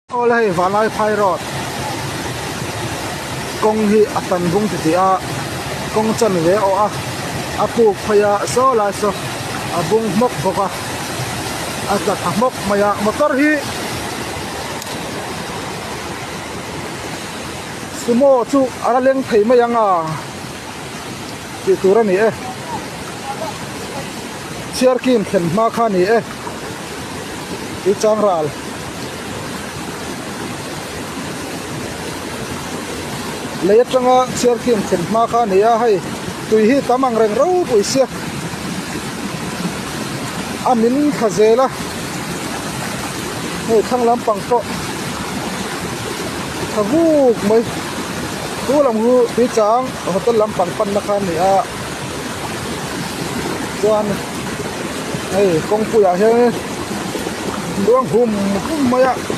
Awle hei Vanlai phai road kawng hi a tan bung ti tih a kawng chanve a awh a a puk phei a saw lai saw a bung hmawk bawk a a tla thla hmawk mai a motor hi sumo chu a la leng thei mai ang a tih tur a ni e chhiarkim thlen hma kha a ni e. Tui chang ral lei atanga chhiar khi an thlen hma kha a ni a hei tui hi tam ang reng ropui sia a min thla zel a hei thlang lampang pawh tha vuk mai chu lam chu tui chang hotel lampang panna kha a ni a chuan. Hei kawngpuiah hian luang hum hum mai a.